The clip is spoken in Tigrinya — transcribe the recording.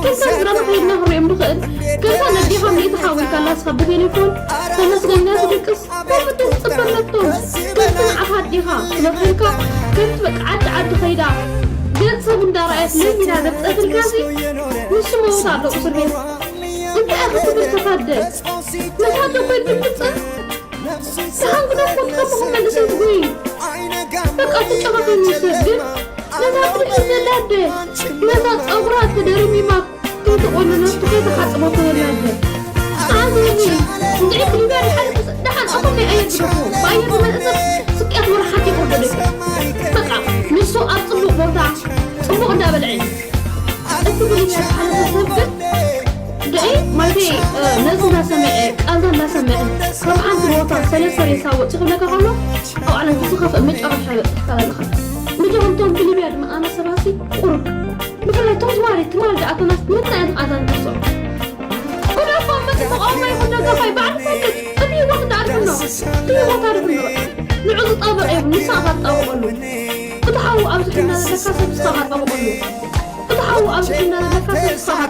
ከምታ ድራማ ከይድና ክንሪኦም ንኽእል። ከምታ ነዴኻ ሚእቲ ሓዊርካ ኣላስኻ ብቴሌፎን ተመስገን ትድቅስ። ከምኡ ትጽበለቶም። ከምቲ ንዓኻ ኣዴኻ ትመኽረልካ። ከምቲ በቃ ዓዲ ዓዲ ከይዳ ገጽ ሰብ እንዳረኣየት ለሚና ዘብጸትልካሲ። ንሱ መውት ኣሎ እስር ቤት። እንታይ ኢኻ ትብል ተፋደ? ነታ ደኮይ ትምጽእ? ደሓን ግደፎ፣ ትኸፍኹም መንእሰይ ትጎይ። በቃ ትጨኻኸኝ ሰብ ግን ነዛ ብድሕሪ ዘላ ኣደ፣ ነዛ ጸጉራ ተደርሚማ፣ ከይተቖነነቱ፣ ከይተሓጽበቱ ዘላ ኣደ። ኣዝኒ፣ እንድዒ ክሊብያ ድሓን፣ ደሓን ኣቶም ናይ ኣየር ግደፎ። ብኣየር ዝመጸ ሰብ ስቅያት ወርሓት ይቕርበለይ። በቃ፣ ንሱ ኣብ ጽቡቕ ቦታ፣ ጽቡቕ እንዳበልዐ እዩ። እቲ ክሊብያ ድሓን ሰብ ግን ድዒ ማለተይ፣ እ፣ ነዚ እናሰምዐ፣ ቃልዛ እናሰምዐ፣ ካብ ሓንቲ ቦታ ሰለስተ ሬሳ ወፂኡ ክብለካ ከሎ፣ ኣብ ዓለም እቲ ዝኸፍእ መጨረሻ በፂሕካ ኣለኻ። ንጀምቶም ብሊብያ ድማ ኣነ ሰባሲ ቁሩብ፣ ብፍላይ ቶም ትማሊ፣ ትማሊ ዝኣተናስ ነታ እያ ዝቃዛ ንደርሶ። ኩነ እኮ መፂ ተቃዋማይ ይኹን ደጋፋይ ባዕሉ ፈልጥ። እቲ ህይወት እንዳኣድግኖ፣ እቲ ህይወት ኣድግኖ። ንዑ ዝጣበቕ የብሉ፣ ንሳ እኻ ትጣበቐሉ። እቲ ሓዉ ኣብዚ ሒና ዘለካ ሰብ ንስኻ እኻ ትጣበቐሉ። እቲ ሓዉ ኣብዚ ሒና ዘለካ ሰብ ንስኻ እኻ